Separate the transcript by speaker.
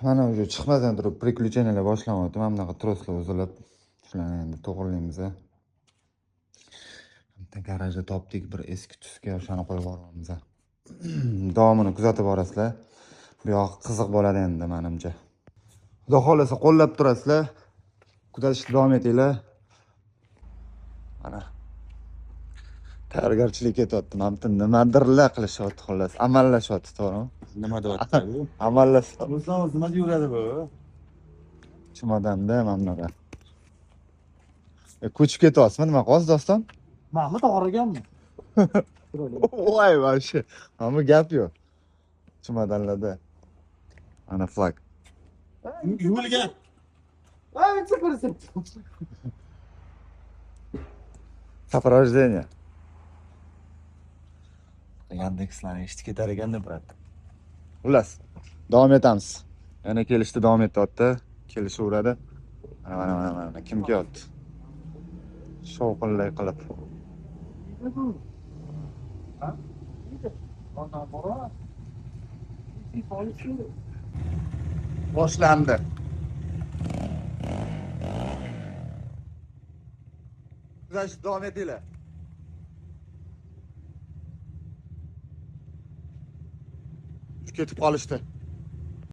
Speaker 1: Mana уже chiqmadan turib приключениyalar boshlanyapti. Mana bunaqa troslar uzilib, shularni endi to'g'rilaymiz. Bitta garajda topdik bir eski tusga, o'shani qo'yib yuboramiz. Davomini kuzatib borasizlar. Bu yoq qiziq bo'ladi endi menimcha. Xudo xohlasa qo'llab turasizlar. Kuzatishda davom etinglar. Mana tayyorgarchilik ketyapti. Mana bu nimadirlar qilishyapti xullas, amallashyapti, to'g'rimi?
Speaker 2: Nima deyapti bu?
Speaker 1: Amallashyapti.
Speaker 2: O'zdan o'zi nima yuradi bu?
Speaker 1: Chumadanda mana bunaqa. Ko'chib ketyapsizmi? Nima qilyapsiz doston?
Speaker 3: Manmi to'g'riganmi?
Speaker 1: Voy вообще. Hamma gap yo'q. Chumadanlarda. Ana flag.
Speaker 2: Yuvilgan.
Speaker 3: Ay, ko'rsin.
Speaker 1: Сопровождение.
Speaker 2: Yandexlarni eshitib ketar ekanda, brat.
Speaker 1: Xullas, davom etamiz. Yana kelishda davom etyapti. Kelishaveradi. Mana mana mana mana kim kelyapti? Shovqinli qilib. Boshlandi. Kuzatishda davom etinglar. Ketib qolishdi.